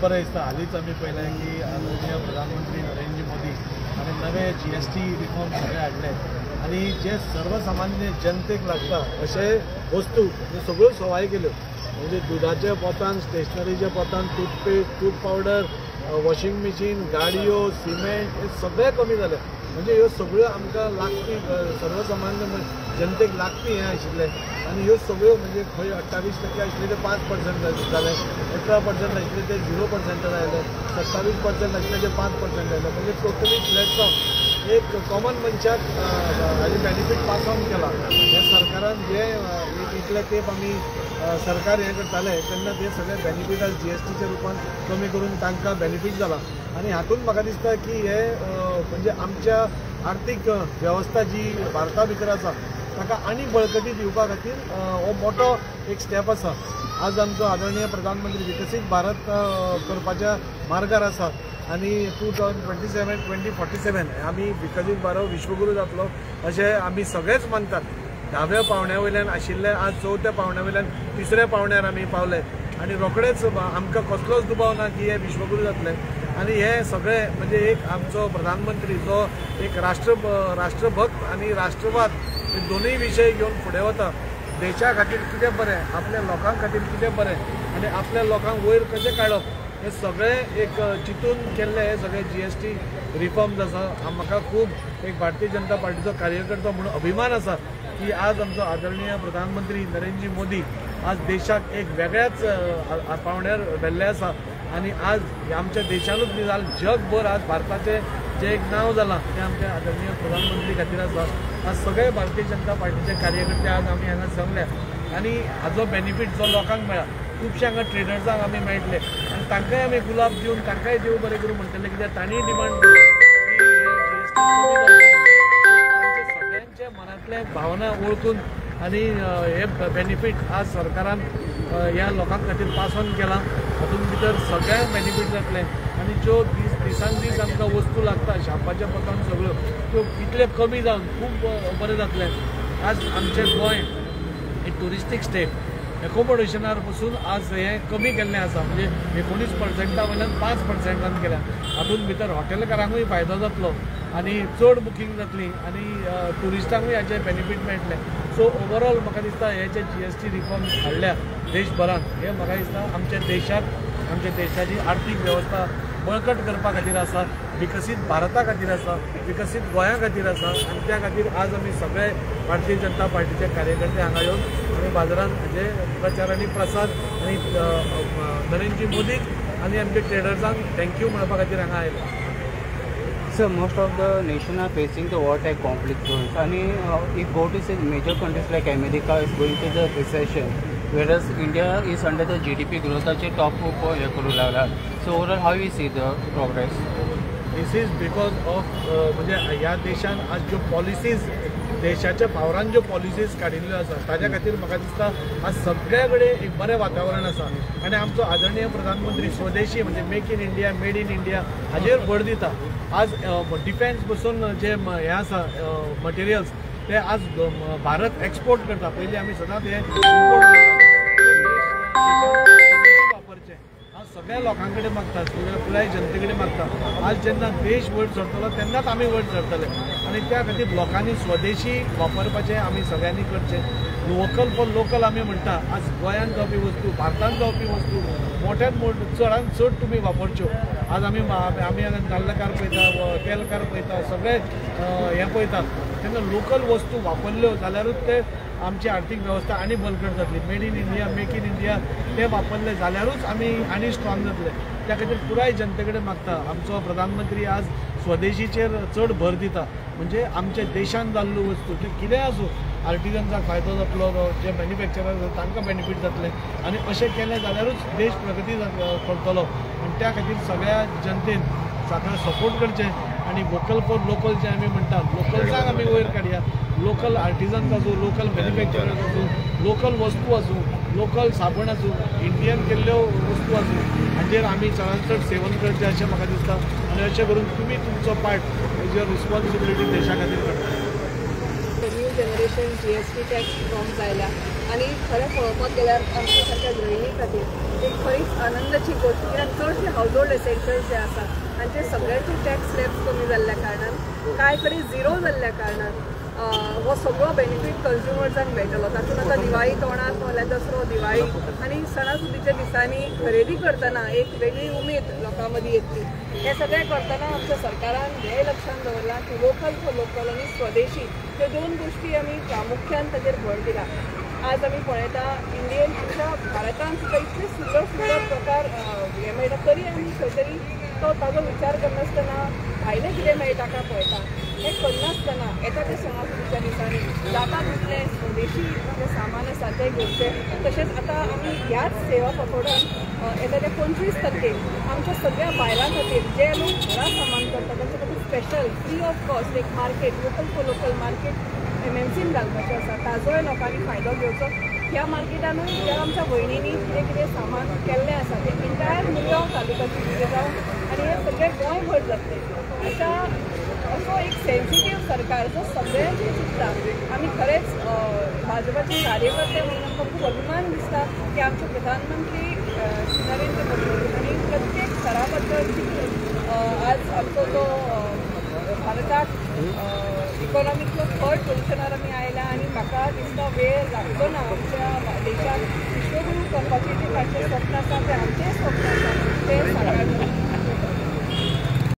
बरें दिसता. हालींच आमी पळयलें की आदरणीय प्रधानमंत्री नरेंद्र मोदी आनी नवे GST reform सगळे हाडले आनी जे सर्वसामान्य जनतेक लागता अशे वस्तू सगळ्यो सवाय केल्यो. म्हणजे दुदाच्या पोतान, स्टेशनरीच्या पोतान, toothpaste, tooth powder, washing machine, गाडयो, सिमेंट हे सगळें कमी जालें. म्हणजे ह्यो सगळ्यो आमकां लागपी सर्वसामान्य जनतेक लागपी हें आशिल्लें आनी ह्यो सगळ्यो म्हणजे खंय 28% आशिल्ले ते 5% जाले, 18% आशिल्ले ते 0% आयले, 27% आशिल्ले ते 5% आयले. म्हणजे टोटली प्लॅटफॉर्म एक कॉमन मनशाक हाजे बेनिफीट पास ऑन केला. हे सरकारान जे इतले तेंप आमी सरकार हें करताले तेन्ना ते सगळे बेनिफीट आज GSTच्या रुपान कमी करून तांकां बेनिफीट जाला. आनी हातूंत म्हाका दिसता की हे म्हणजे आमच्या आर्थीक वेवस्था जी भारता भितर आसा ताका आनी बळकटी दिवपा खातीर हो मोठो एक स्टेप आसा. आज आमचो आदरणीय प्रधानमंत्री विकसीत भारत करपाच्या मार्गार आसा आनी 2027 2047 आमी विकसीत भारत विश्वगुरू जातलो अशें आमी सगळेच मानतात. 10व्या पावंड्या वयल्यान आशिल्ले आज 4थ्या पावंड्या वयल्यान 3ऱ्या पावंड्यार आमी पावले आनी रोखडेच आमकां कसलोच दुबाव ना की हे विश्वगुरू जातले. आनी हे सगळे म्हणजे एक आमचो प्रधानमंत्री जो एक राष्ट्रभक्त आनी राष्ट्रवाद हे दोनूय विशय घेवन फुडें वता. देशा खातीर कितें बरें, आपल्या लोकां खातीर कितें बरें आनी आपल्या लोकांक वयर कशें काडप हे सगळें एक चिंतून केल्ले हे सगळे GST reforms आसा. म्हाका खूब एक भारतीय जनता पार्टीचो कार्यकर्तो म्हणून अभिमान आसा की आज आमचो आदरणीय प्रधानमंत्री नरेंद्र मोदी आज देशाक एक वेगळ्याच पावंड्यार व्हेल्ले आसा आनी आज आमच्या देशानूच न्ही जाल्यार जगभर आज भारताचें जें एक नांव जालां तें आमच्या आदरणीय प्रधानमंत्री खातीर आसा. आज सगळे भारतीय जनता पार्टीचे कार्यकर्ते आज आमी हांगा जमल्या आनी हाजो बेनिफीट जो लोकांक मेळ्ळा, खुबशे हांगा ट्रेडर्सांक आमी मेळटले आनी तांकांय आमी गुलाब दिवन तांकांय देव बरें करूं म्हणटले कित्याक तांणीय डिमांड केली सगळ्यांच्या मनांतले भावना वळखून आनी हे बेनिफीट आज सरकारान ह्या लोकां खातीर पास ऑन केला. हातूंत भितर सगळ्यांक बेनिफीट जातले आनी ज्यो दिसान दीस आमकां वस्तू लागता शापाच्या पोतान सगळ्यो त्यो इतले कमी जावन खूब बरें जातलें. आज आमचें गोंय एक ट्युरिस्टीक स्टेट एकोमोडेशनार पसून आज हें कमी केल्लें आसा. म्हणजे 19% वयल्यान 5% केल्या. हातूंत भितर हॉटेलकारांकूय फायदो जातलो आनी चड बुकींग जातली आनी ट्युरिस्टांकूय हाचें बेनिफीट मेळटलें. सो ओवरऑल म्हाका दिसता हे जे GST reforms हाडल्या देशभरांत हे म्हाका दिसता आमच्या देशाक, आमच्या देशाची आर्थीक वेवस्था बळकट करपा खातीर आसा, विकसीत भारता खातीर आसा, विकसीत गोंया खातीर आसा. आनी त्या खातीर आज आमी सगळे भारतीय जनता पार्टीचे कार्यकर्ते हांगा येवन आमी बाजारांत हाजे प्रचार आनी प्रसार आनी नरेंद्र मोदीक आनी आमच्या ट्रेडर्सांक thank you म्हणपा खातीर हांगा आयले. Sir, most of the nation are facing the war type conflict zones. And if go to say major countries like America is going to the recession, whereas India is under the GDP growth ache top हे करू लागला. So overall how you see the progress? This is because of म्हणजे ह्या देशान आज ज्यो policies देशाच्या फावरान ज्यो पॉलिसीज काडिल्ल्यो आसा ताज्या खातीर म्हाका दिसता आज सगळ्या कडेन एक बरें वातावरण आसा. आनी आमचो आदरणीय प्रधानमंत्री स्वदेशी म्हणजे make in India, made in India हाजेर भर दिता. आज डिफेन्स पसून जे हें आसा मटेरियल्स ते आज भारत एक्सपोर्ट करता. पयलीं आमी सदांच हें इम्पोर्ट करता. वापरचें हांव सगळ्या लोकां कडेन मागता, पुराय जनते कडेन मागता. आज जेन्ना देश वयर सरतलो तेन्नाच आमी वयर सरतले आनी त्या खातीर लोकांनी स्वदेशी वापरपाचें आमी सगळ्यांनी करचें. वोकल फॉर लोकल आमी म्हणटा. आज गोंयांत जावपी वस्तू, भारतांत जावपी वस्तू मोठ्यान मोठ चडान चड तुमी वापरच्यो. आज आमी आमी नाल्लकार पळयता, तेलकार पळयता, सगळे हें पळयता. तेन्ना लोकल वस्तू वापरल्यो जाल्यारूच ते आमची आर्थीक वेवस्था आनी बळकट जातली. Made in India, make in India ते वापरले जाल्यारूच आमी आनी स्ट्रॉंग जातले. त्या खातीर पुराय जनते कडेन मागता. आमचो प्रधानमंत्री आज स्वदेशीचेर चड भर दिता. म्हणजे आमच्या देशान जाल्ल्यो वस्तू त्यो कितेंय आसूं, आर्टिजन्साक फायदो जातलो, जे मॅन्युफॅक्चरर तांकां बेनिफीट जातलें आनी अशें केलें जाल्यारूच देश प्रगती करतलो. आनी त्या खातीर सगळ्या जनतेन ताका सपोर्ट करचें आनी वोकल फॉर लोकल जे आमी म्हणटा, लोकल्सांक आमी वयर काडया. लोकल आर्टिजन्स आसूं, लोकल मॅन्युफॅक्चरर्स आसूं, लोकल वस्तू आसूं, लोकल साबण आसूं, इंडियन केल्ल्यो वस्तू आसूं, हांचेर आमी चडान चड सेवन करचें अशें म्हाका दिसता. आनी अशें करून तुमी तुमचो पार्ट, your responsibility देशा खातीर करता. Generation GST tax reforms आयल्या आनी खरें पळोवपाक गेल्यार आमच्या सारक्या गृहिणी खातीर एक खरीच आनंदाची गोश्ट, कित्याक चडशे हावज होल्ड एसेन्शियल्स जे आसा तांचे सगळ्यांचे टॅक्स स्लॅब्स कमी जाल्ल्या कारणान, कांय कडेन झिरो जाल्ल्या कारणान हो सगळो बेनिफीट कंज्युमर्सांक मेळटलो. तातूंत आतां दिवाळी तोंडार म्हणल्यार दसरो, दिवाळी आनी सणासुदीच्या दिसांनी खरेदी करतना एक वेगळी उमेद लोकां मदीं येतली. हें सगळें करतना आमच्या सरकारान हें लक्षांत दवरलां की वोकल फॉर लोकल आनी स्वदेशी ह्यो दोन गोश्टी आमी प्रामुख्यान ताचेर भर दिला. आज आमी पळयता इंडियन आमच्या भारतान सुद्दां इतले सुंदर सुंदर प्रकार हे मेळटा, तरी आमी खंय तरी तो ताजो विचार करनासतना भायलें कितें मेळटा काय पळयता. हें करनासतना येता ते सणासुदीच्या दिसांनी जाता तितलें स्वदेशी जें सामान आसा तें घेवचें. तशेंच आतां आमी ह्याच सेवा पकोड्यान येता ते 25 तारखेक आमच्या सगळ्या बायलां खातीर जे लोक घरा सामान करता तांचे खातीर स्पेशल फ्री ऑफ कॉस्ट एक market, vocal for local market MMCन घालपाचें आसा. ताजोय लोकांनी फायदो घेवचो. ह्या मार्केटानूय ज्या आमच्या भयणींनी कितें कितें सामान केल्लें आसा तें इंटायर मुरगांव तालुक्याची कितें जावं आनी हें सगळें गोंयभर जातलें. अशा असो एक सेन्सिटीव सरकार जो सगळ्यांचे चिंतता. आमी खरेंच भाजपाचे कार्यकर्ते म्हणून आमकां खूब अभिमान दिसता की आमचे प्रधानमंत्री श्री नरेंद्र मोदी आनी प्रत्येक स्तरा बद्दल चिंतून आज आमचो जो भारताक इकॉनॉमीचो थर्ड पोजिशनार आमी आयला आनी म्हाका दिसता वेळ लागचो ना आमच्या देशाक विश्वगुरू करपाचें जें तांचें स्वप्न आसा तें आमचेंय स्वप्न आसा तें साकार जातलें.